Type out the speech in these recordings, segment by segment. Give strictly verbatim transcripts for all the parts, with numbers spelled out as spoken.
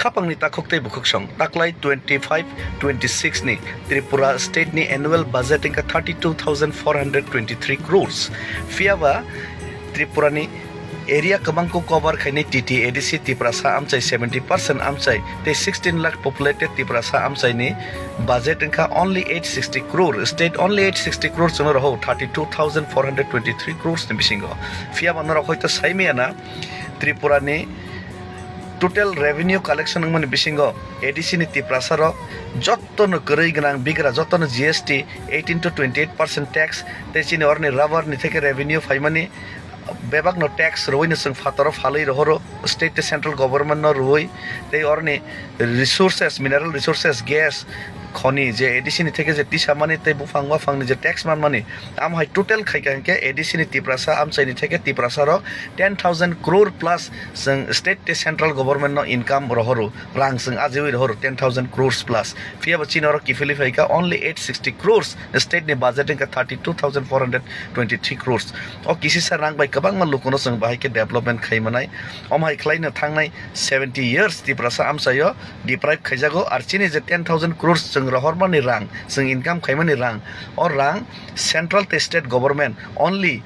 Khapangni takhuk tei bukhuksong, taklai twenty-five twenty-six ni Tripura state ni annual budget wngkha thirty-two thousand four hundred twenty-three crores. Phiyaba Tripura ni area kwbangkuk cover khainai T T A D C Tiprasa amchai seventy percent amchai tei sixteen lakh populated Tiprasa amchai ni budget wngkha only eight sixty crore. State only eight sixty crore chwngno rohor thirty-two thousand four hundred twenty-three crores ni bisingo. Phiyaba norok hoito saimaya na Tripura ni total revenue collection wngmani bisingo A D C ni Tiprasa rok jotono kwrwi gwnang bigra jotono G S T eighteen to twenty-eight percent tax tei chini orni rubber ni theke revenue phaimani bebakno tax rwino chwng phataro phalwi rohoro state tei central government no rwui tei orni resources, mineral resources, gas, khoni je A D C ni theke je tisamani tei buphang waphangni je tax manmani, amo hai total khaika hinkhe A D C ni Tiprasa amchaini theke Tiprasa rok ten thousand crore plus chwng state tei central government no income rohoro, rang chwng ajiwi rohoro ten thousand crores plus. Phiyaba chini oro kiphilwi phaika only eight sixty crores, state ni budget wngkha thirty-two thousand four hundred twenty-three crores. O kisisa rang bai kwbangma lukuno chwng bahai khe development khaimanai. Omo hai khlaino thangnai seventy years Tiprasa amchaio deprive khaijago, ar chini je ten thousand crores chwng rohormani rang, chwng income khaimani rang, o rang central tei state government only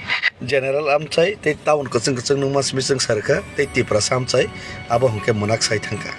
general amchai tei town kwchwng kwchwng nungma simi chwng sarkha tei Tiprasa amchai abo hwnkhe mwnak sai thangkha.